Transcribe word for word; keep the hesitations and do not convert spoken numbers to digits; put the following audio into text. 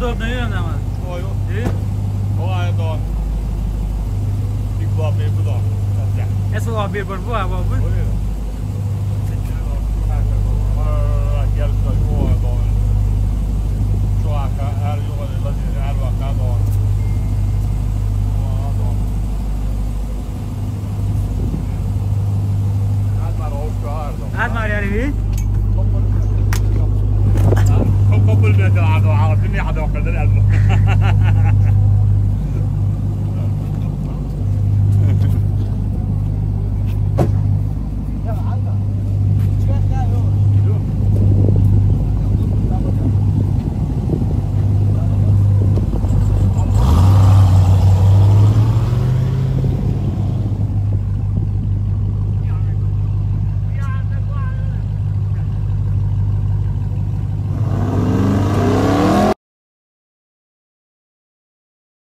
Ýok, ýok, ýok. Ýok, ýok. Eý? O aýda. Ilk wagt bir bu da. Esas wagt bir bir bu, ha, bu. Öyle. Aa, gel, gel, o aýda. Şu arka, her ýok, lazeri, her wagt, her wagt. O aýda. Azmar ýaly bir. Kopul bir de ado, ado, dünýä ado, kadar elbet.